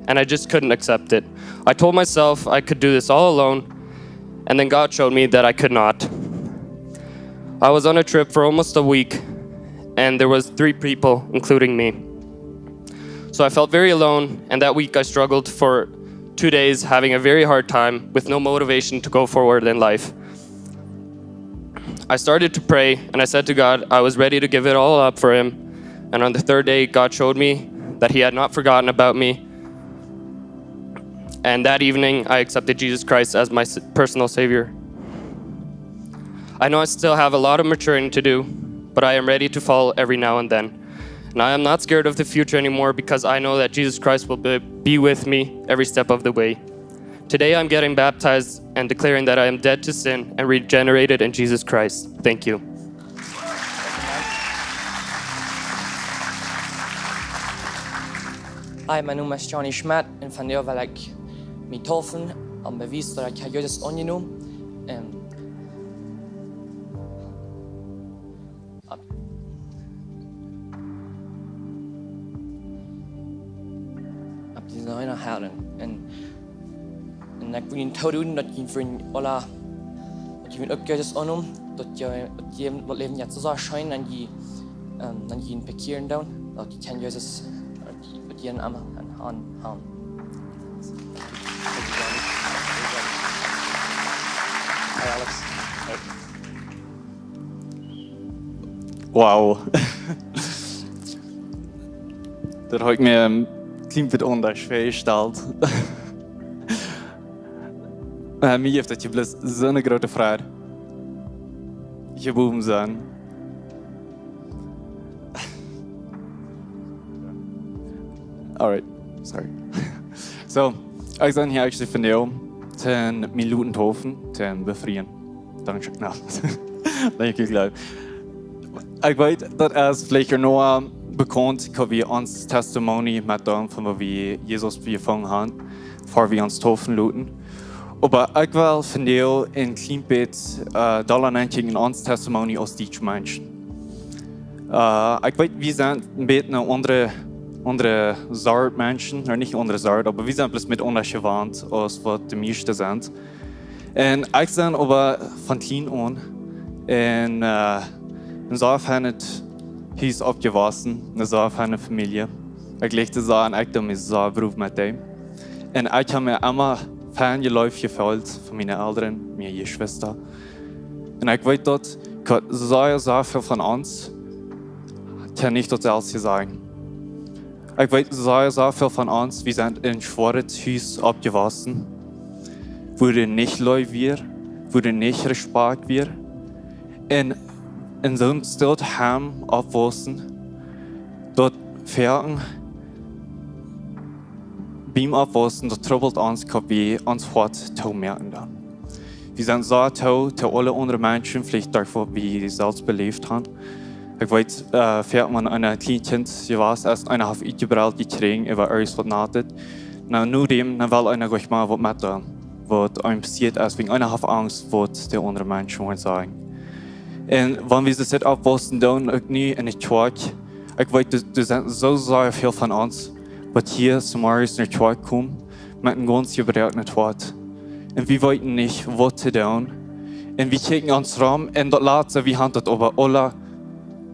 And I just couldn't accept it. I told myself I could do this all alone, and then God showed me that I could not. I was on a trip for almost a week, and there was three people, including me. So I felt very alone, and that week I struggled for two days, having a very hard time with no motivation to go forward in life. I started to pray, and I said to God I was ready to give it all up for Him. And on the third day, God showed me that He had not forgotten about me. And that evening, I accepted Jesus Christ as my s- personal Savior. I know I still have a lot of maturing to do, but I am ready to fall every now and then. And I am not scared of the future anymore because I know that Jesus Christ will be, be with me every step of the way. Today, I'm getting baptized and declaring that I am dead to sin and regenerated in Jesus Christ. Thank you. Hi, mien Nomen es Johnny Schmidt un vondoag well ekj mie deepen om Bewies daut ekj Jesus aunjenomen. Un opp, opp dise eene Herren. Un, un ekj well junt todoen daut jie fa aula, daut jie uk Jesus aunnemen, daut jie, daut jie daut Läwen nu soo scheen, un jie, ähm, un jie bekjieren doonen, daut jie kjennen Jesus, daut jie, daut jie am aun, aun, aun. Hi, Alex. Wow. Daut haud ekj mie een kjlien bät aundasch väajestalt. Äh, mie jeft daut je bloos soone groote Freid, hia bowen sennen. Alright, sorry. So, ekj sie hia actually vondoag, om mie loten deepen, om befrieen. Dankscheen. No. Dankjewel. Ekj weet, daut es veleicht noch bekaunt, daut wie ons Testimony met dän, von woo wie Jesus jefungen haben, ver wie ons deepen loten. Oba ekj well vondoag een kjlien bät, äh, dolla nenkjikjen en ons Testimony aus dietsche Menschen. Äh, ekj weet, wie sent een bät eene aundre, aundre Sort Menschen, ooda nich aundre Sort, oba wie sent bloos met aundasch jewant aus waut de mieeschte sent. Un ekj sie oba von kjlien aun en, äh, en sea feinet Hus oppjewossen, eene sea feine Famielje. Ekj leefde sea un ekj deed mie sea woll met dee. Un ekj hab mie emma fein jeleeft jefeelt von miene Elren, miene Jeschwista. Un ekj weet daut, ekj haud sea, sea väl von ons, kaun nich daut selfst sajen. Ekj weet sea, sea väl von ons, wie sent en een schwoaret Hus oppjewossen, wua doa nich Leew wia, wua doa nich Respakjt wia. Un en soon Stot Heim oppwossen, daut foaken biem Oppwossen, daut trubbelt ons, daut wie ons Hoat toomoaken doonen. Wie sent sea too, too aule aundre Menschen, veleicht derch waut wie selfst beläft haben. Ekj weet, äh, foaken wan een kjlien Kjint jewast es, eena haft utjebrelt jekjräajen äwa irjent waut natet. Na, no däm, dan well eena nich mea waut met doonen, waut eenem passieet es, wäajen eena haft Angst, waut de aundre Menschen woaren sajen. Un wan wie soo oppwossen doonen, uk nu en de Kjoakj, ekj weet, doa, doa sent soo sea väl von ons, waut hia zemorjes en de Kjoakj komen, met een gaunz jebroaknet Hoat. Un wie weeten nich, waut to doonen. Un wie kjikjen ons rom, un daut latste, wie haben daut oba aula,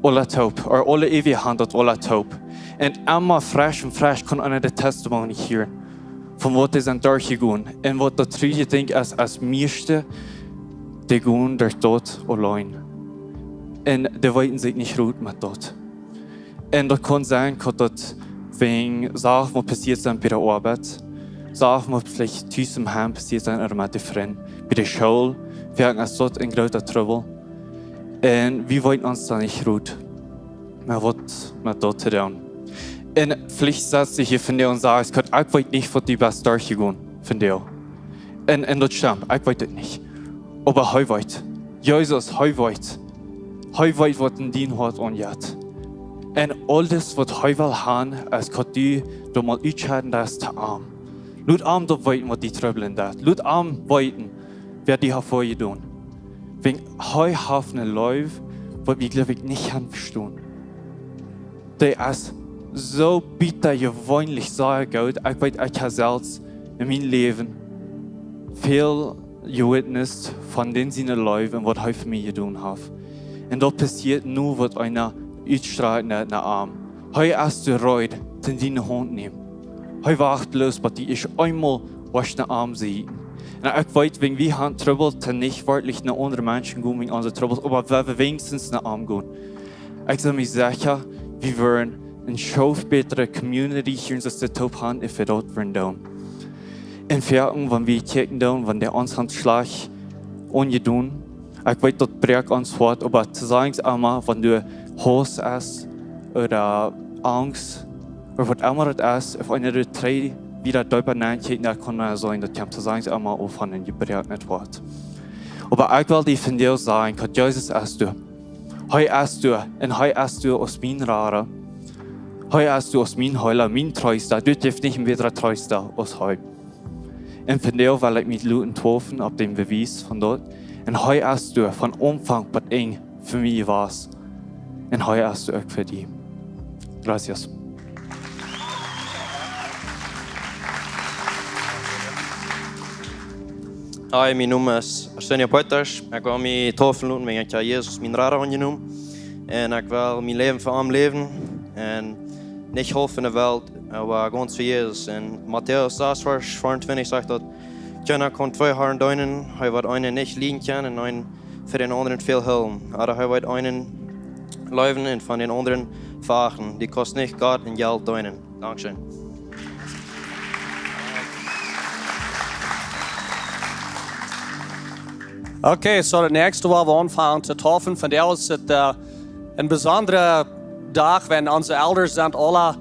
aula toop, ooda aule äwje haben daut aula toop. Un emma fresch un fresch kaun eena de Testimony hieren, von waut dee sent derchjegonen. Un waut daut truaje Dinkj es, es mieeschte, dee gonen derch daut auleen. Un dee weeten sikj nich rut met daut. Un daut kaun sennen, daut daut wäajen Sachen waut passieet sent bie de Oabeit, Sachen waut veleicht tus em Heim passieet sent ooda met de Frind, bie de School, Wie haben es dort en grooten Trubbel. Un wie weeten ons dan nich rut, mau waut met daut to doonen. Un veleicht sitst du hia vondoag un sajst: "Gott, ekj weet nich, waut du best derchjegonen vondoag." Un, un daut stemmt, ekj weet et nich. Oba hee weet. Jesus, hee weet. Hee weet, waut en dien Hoat aunjeit. Un aules, waut hee well haben, es, daut du daut mol utschekjen deist to am. Lot am daut weeten, waut die trubblen deit. Lot am weeten, waut die haft väajedonen. Wäajen hee haft eene Leew, waut wie, jleew ekj, nich kjennen vestonen. Dee es soo butajeweenlich sea groot. Ekj weet, ekj hab selfst en mien Läwen väl jewitnest von dän siene Leew un waut hee fa mie jedonen haft. Un daut passieet nu, waut eena utstrakjt no, no am. Hee es reed, die en siene Haunt to nämen. Hee wacht bloos, bat du ieescht eemol woascht no am sieekjen. Un ekj weet, wäajen wie haben Trubbel, to nich werkjlich no aundre Menschen gonen wäajen onse Trubbels, oba wie, wie weens no am gonen. Ekj sie mie secha, wie woaren eene väl bätre Community hia en Sestetoop haben, wan wie daut woaren doonen. Un foaken, wan wie kjikjen doonen, wan dee ons haben schlajcht aunjedonen, ekj weet, daut bräakjt ons Hoat, oba to sajen emma, wan du Hauss hast ooda Angst ooda waut emma daut es, wan eena doa dree wieda deepa nenkjikjt, dan kaun eena sajen, daut kjemt to sajen emma uk von een jebroaknet Hoat. Oba ekj well die vondoag sajen, daut Jesus es doa. Hee es doa un hee es doa aus mien Rada. Hee es doa aus mien Heela, mien Treesta. Doa jeft nich een bätren Treesta aus hee. Un vondoag well ekj mie loten deepen opp dän Bewies von daut. Un hee es doa von Aunfank bat Enj fa mie jewast. Un hee es doa uk fa die. Gracias. Hi, mien Nomen es Arsenio Poetasch. Ekj well mie deepen loten, wiels ekj hab Jesus aus mien Rada aunjenomen. Un ekj well mien Läwen fa am läwen. Un nich haulf en de Welt, oba gaunz fa Jesus. En Matäus sas, Varsch veeauntwintich sajcht daut: "Kjeena kaun twee Harn deenen, hee woat eenen nich lieden kjennen un eenen fa dän aundren väl hoolen. Ooda hee woat eenen leewen un von dän aundren verachten. Du kaust nich Gott un Jelt deenen." Dankscheen. Okay, so daut näakjste, wua wie aunfangen to deepen, vondoag es et, äh, een besondra Dach, wan onse Elders sent aule,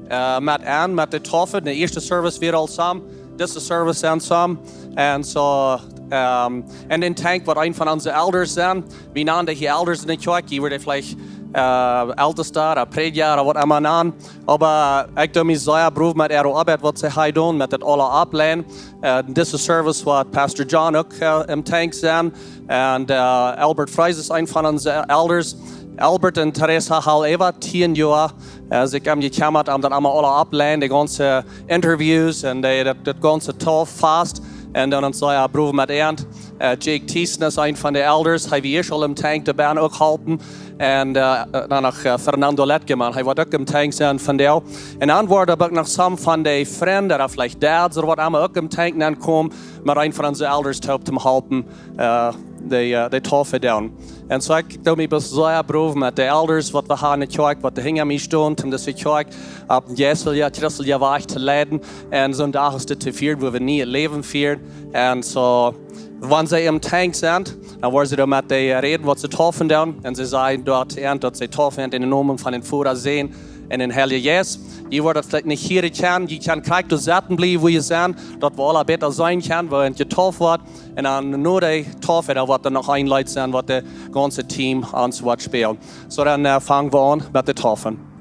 äh, met aun, met de Deepen. De ieeschte Service wia aul toop, dise Service sent toop. Un so, ähm, un ekj denkj, waut een von onse Elders sent, wie nanen dee hia Elders en de Kjoakj, dee woaren veleicht, äh, Eltesta ooda Prädja ooda waut emma nanen. Oba ekj doo mie sea proud met äare Oabeit, waut see hia doonen, met daut aule oppleiden. Äh, dise Service woat Pastor John uk, äh, em Depen sennen. Un, äh, Albert Freis es een von onse Elders. Albert un Teresa haben äwa tieen Joa, äh, sikj om jekjemmat, om daut aulemol opptoleiden, de gaunze Interviews un de, daut, daut gaunze Deepen fast. Un dan ons sea proud met an. Äh, Jake Thiessen es een von de Elders. Hee wia aul em Depen, dee wia uk halpen. Un, äh, dan noch, äh, Fernando Letkeman, hee woat uk em Depen sennen vondoag. Un dan woaren uk noch some von de Frind, ooda veleicht Dads ooda waut emma, uk em Depen aunkomen, mau een von onse Elders toop to halpen, äh, de, äh, de Deepen doonen. Un so ekj doo mie bloos sea proud met de Elders, waut wie haben en de Kjoakj, waut doa hinja mie stonen, om dise Kjoakj opp een jeistelja, christelja Wajch to leiden. Un soon Dach es dit to fieren, wua wie nie Läwen fieren. Un so, wan see em Depen sent, dan woaren see doa met dee räden, waut see deepen doonen. Un see sajen doa, daut see deepen en dän Nomen von dän Voda, Sän un dän Heiljen Jeist. Jie woaren daut veleicht nich hieren kjennen, jie kjennen krakjt doa sitten bliewen, wua jie sent, daut wie aule bäta seenen kjennen, wua jie deepen woaren. Un dan no de Deepen, doa woat dan noch een Leet sennen, waut daut gaunze Team ons woat spälen. So, dan, äh, fangen wie aun met de Deepen.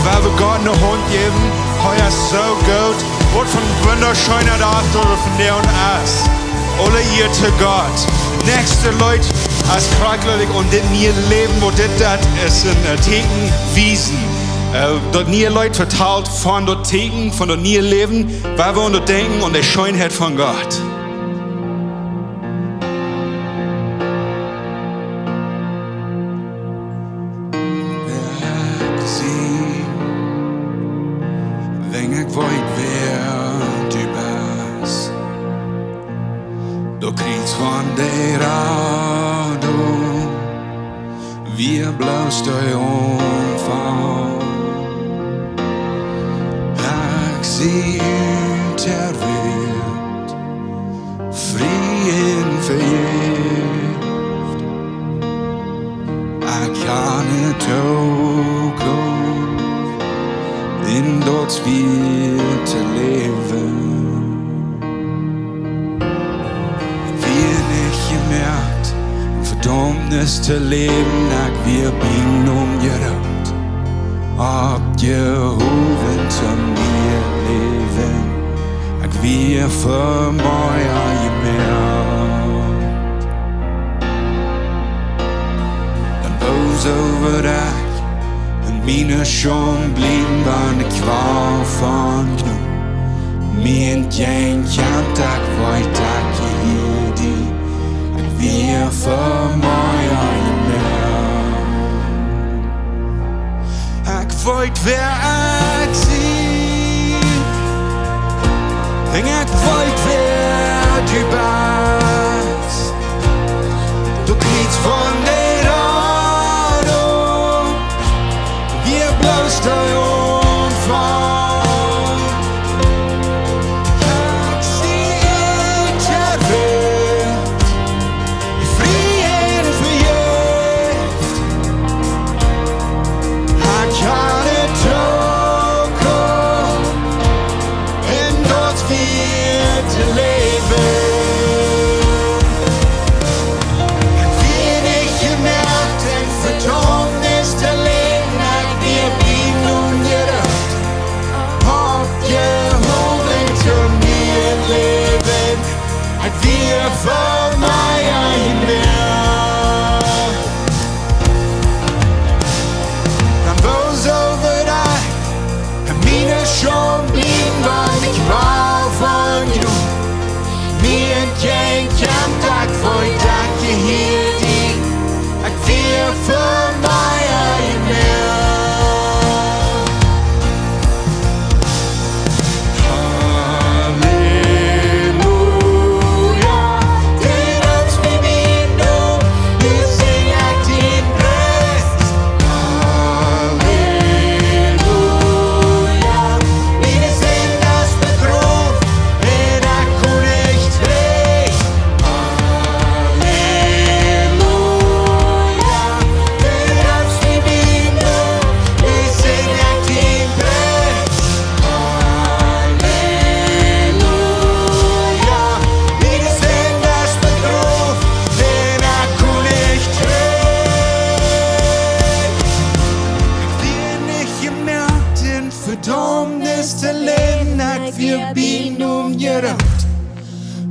Well wie Gott ne Haunt jäwen, hee es soo goot. Waut fa een wundascheena Dach daut vondoag es. Aule Ea to Gott. Näakjste Leet, aus krakjt, jleew ekj, aun dit niee Läwen, waut dit, daut es een, äh, Tieekjen wiesen. Äh, daut niee Leet vetalt von daut Tieekjen, von daut niee Läwen, wiels wie aun daut denkjen, aun de Scheenheit von Gott. Wäa ekj sie, wan ekj weet, wäa du best. Daut Kjriez von de Radunk wia bloos de Aunfank. Ekj sie unjarecht, frie un vejäft. Ekj kaun nich toopkomen, en daut Spieejel to läwen. Ekj wia nich jemoakt, en Vedaumnis to läwen, ekj wia bie Nomen jeroopt. Oppjehowen toom niee Läwen, ekj wia fa mea jemoakt. Dan woo soo wudd ekj en miene Schaund bliewen, wan ekj wia von Jnod. Mie entjäajen kjemt, ekj weet, ekj jehia die. Ekj wia fa mea jemoakt. Ekj weet, wäa ekj sie. En ekj weet, wäa du best. Daut Kjriez von de Radunk wia bloos de Aunfank. Ekj sie unjarecht, frie un vejäft. Ekj kaun nich toopkomen, en daut Spieejel to läwen. Ekj wia nich jemoakt, en Vedaumnis to läwen, ekj wia bie Nomen jeroopt. Oppjehowen toom niee Läwen, ekj wia fa mea jemoakt. Dan woo soo wudd ekj en miene Schaund bliewen, wan ekj wia von Jnod. Mie entjäajen kjemt, ekj weet, ekj jehia die. Ekj wia fa mea jemoakt. Halleluja, du deist mie bie Nomen, nu sinj ekj dien Pries. Halleluja, miene Sind es begroft, un ekj kom trigj. Halleluja, du deist mie bie Nomen, nu sinj ekj dien Pries. Halleluja, miene Sind es begroft, un ekj kom trigj. Ekj wia nich jemoakt, en Vedaumnis to läwen, ekj wia bie Nomen jeroopt.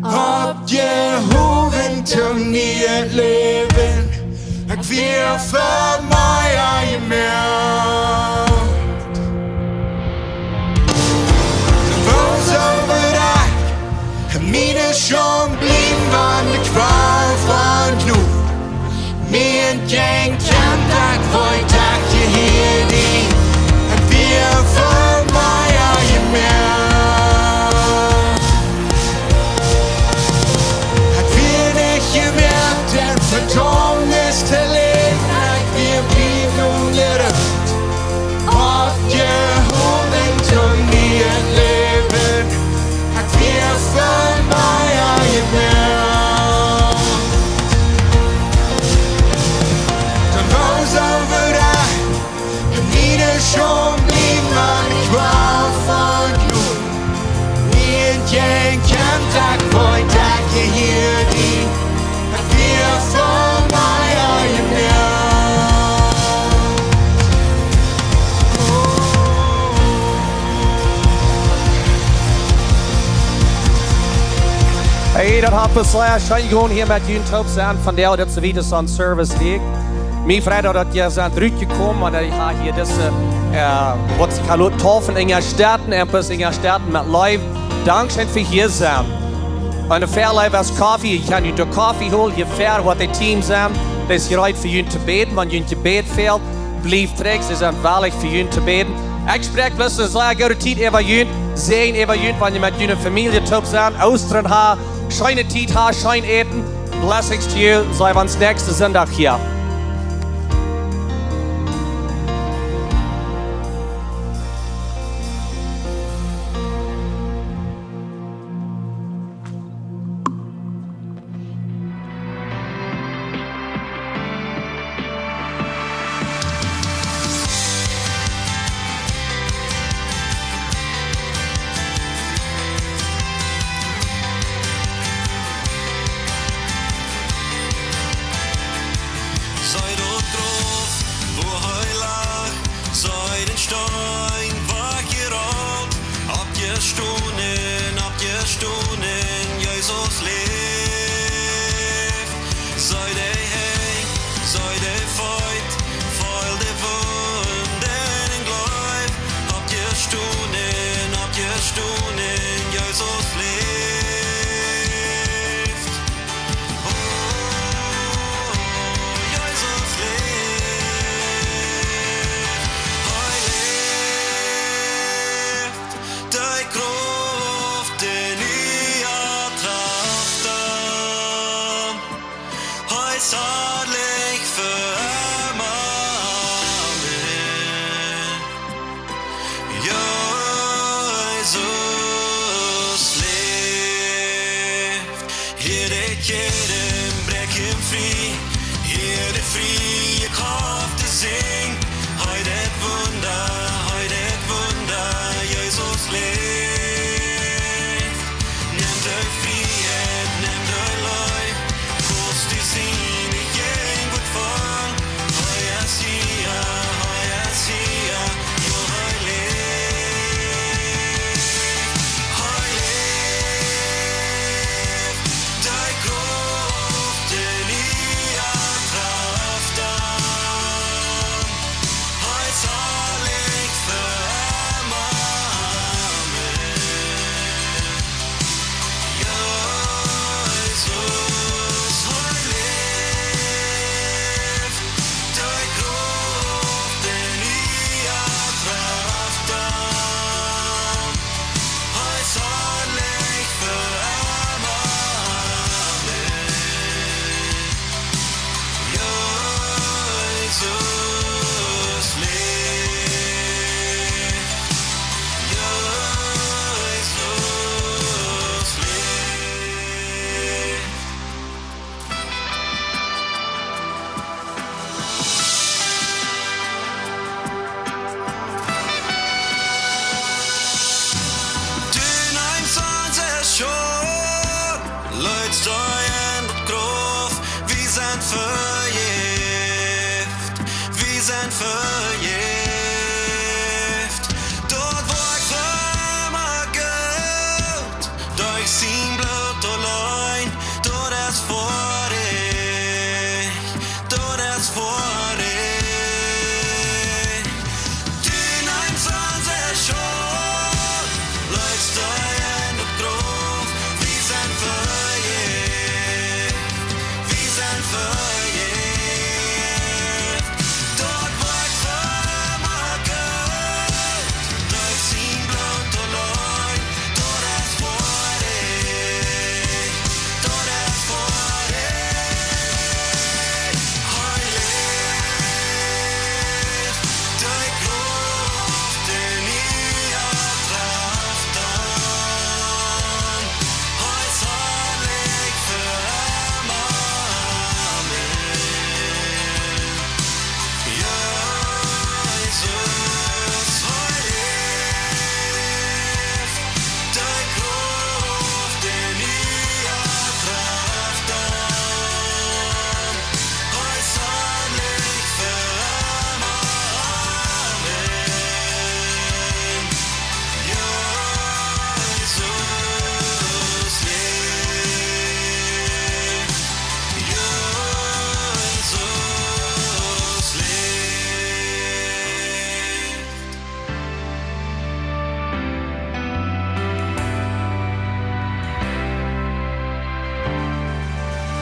Oppjehowen toom niee Läwen, ekj wia fa mea jemoakt. Woo soo wudd ekj en miene Schaund bliewen, wan ekj wia von Jnod. Mie entjäajen kjemt, ekj weet, ekj jehia die. Ekj wia fa mea jemoakt. Ekj wia nich jemoakt, en Vedaumnis to läwen, ekj wia bie Nomen jeroopt. Oppjehowen toom niee Läwen, ekj wia fa mea jemoakt. Dan woo soo wudd Daut haft sea scheen jegonen hia met junt toop sennen vondoag, daut soo wiet aus aun Service wia. Mie freit daut, daut jie sent trigj jekomen, un daut jie hia dise, äh, waut see kaun Taufen enjestäten, un bloos enjestäten met Leew. Dankscheen fa hia sennen. Un de Väaleew es Koffie, jie kjennen junt de Koffie holen, hia ver woat daut Team sennen. Daut es jereed fa junt to bäden, wan junt Jebäd fält. Bliewt trigj, see sent wellich fa junt to bäden. Ekj spräakj bloos ne sea goode Tiet äwa junt, Säajen äwa junt, wan jie met june Famielje toop sent, Oostren haben, scheene Tiet haben, scheen äten. Blessings to you, see wie ons näakjsten Sindach hia. See daut Grauf, wua hee lach, see dän Steen wajchjerolt, oppjestonen, oppjestonen, Jesus läft. See de Henj, see de Feet, feel de Wunden un jleew, oppjestonen, oppjestonen, Jesus läft. Oh, Jesus läft, hee läft, dee Krauft, dee nie Krauft haft. Hee es harlich fa emma. Amen. Jesus läft. Hia de Kjäden, bräakj am frie. Hia de friee Krauft to sinjen. Hee deit Wunda, hee deit Wunda, Jesus läft. Nemt de Frieheit, nemt de Leew, kost die sien, nich irjent waut von. Hee es hia, hee es hia, jo, hee läft, hee läft, dee Krauft, dee nie Krauft haft. Hee es harlich fa emma. Amen. Jesus, hee läft, dee Krauft, dee nie Krauft haft. Hee es harlich fa emma. Amen. Jesus läft. Jesus läft. Du neemst onse Schult, lädst dee en daut Grauf. Wie sent vejäft, wie sent vejäft.